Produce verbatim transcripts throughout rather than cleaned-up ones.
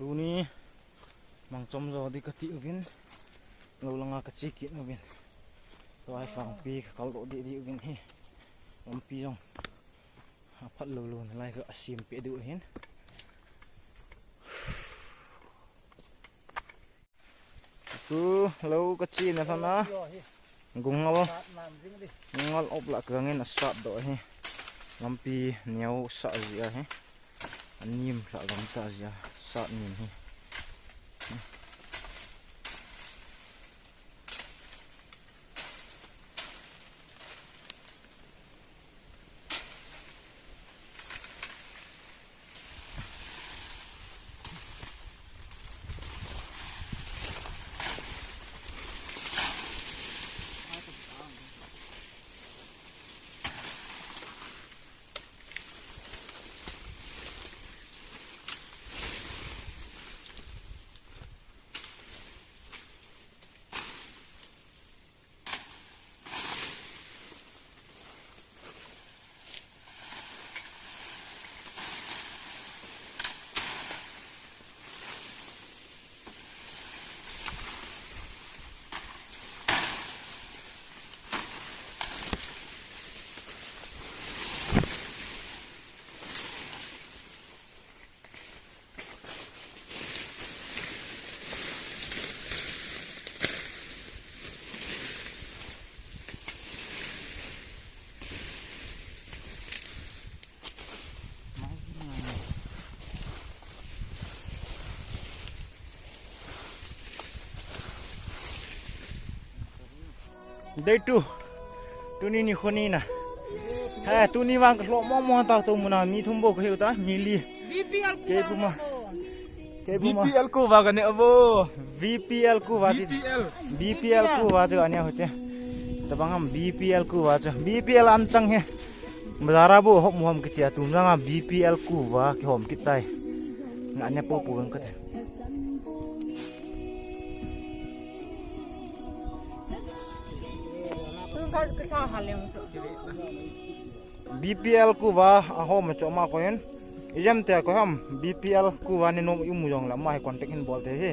Tuni mang chom jo di kati uvin, lou langa kache kit uvin. Tua hi pangpi kakal doh di di uvin hi. Lampi jong aphat lou lou nalai ka asem pe di uhin. Tu lou kache na sana. Gungal, gungal op la kangin asat doh hi. Lampi neo sa ji ahi. Anim la gam ta ji a, sat nim hi. Day two. Tuni nikho ni na. Ha, tuni vang kalhoh mong mong ta tu muna mi thum bou kahiu ta, mi li. Kei puma. Kei puma. B P L kuva kane abo. B P L kuva chu. B P L. B P L kuva chu ane hote. Tabang ham B P L kuva chu. B P L anchang hi. Bazar a bou hom hom kiti a, tum janga B P L kuva kihom kit tai. Nga ne po po kate. B P L kuva ahom chu ama ko hin. Ijam te ko ham B P L kuva ni nom imu jong la ama hi contact hin bol te hi.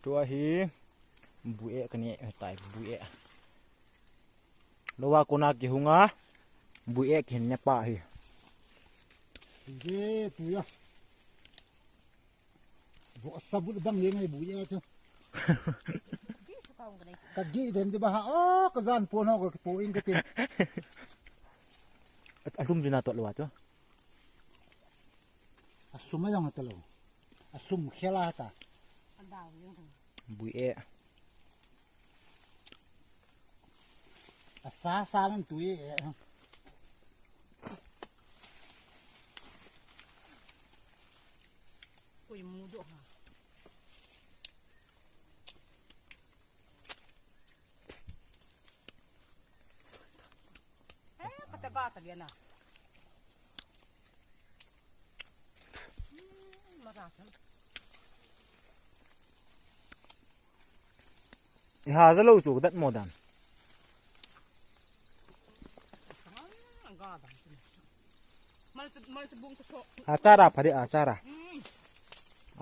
Tua hi buieh kane tai, buieh. Lowa kona kihunga buieh kihin ne pa hi. Ge tuya. Bo sabut bang ye ngai buieh chu. Ka gi den di ba ha o ka jan pon ho ka po in ka tin. Alum jina to lowa chu. Asum a jong ta lo. Asum khela ta. Buieh. Asa sa nan tui e. Koi mu do ha. Eh, kata ba ta liana. Hmm, mara ta. Iha jalo chu dat mo dan. Achara phadi achara.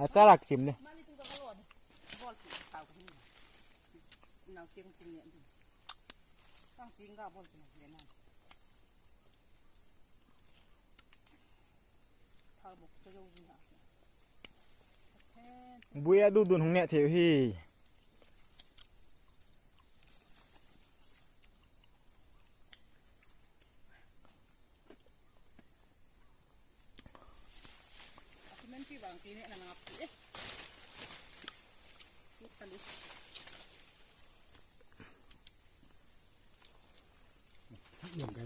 Achara kim ne. Buieh a dudun hung ne thei hi. Aku men pi bang kini na ngap pi eh. Yong ka,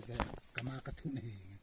kama ka thun hi.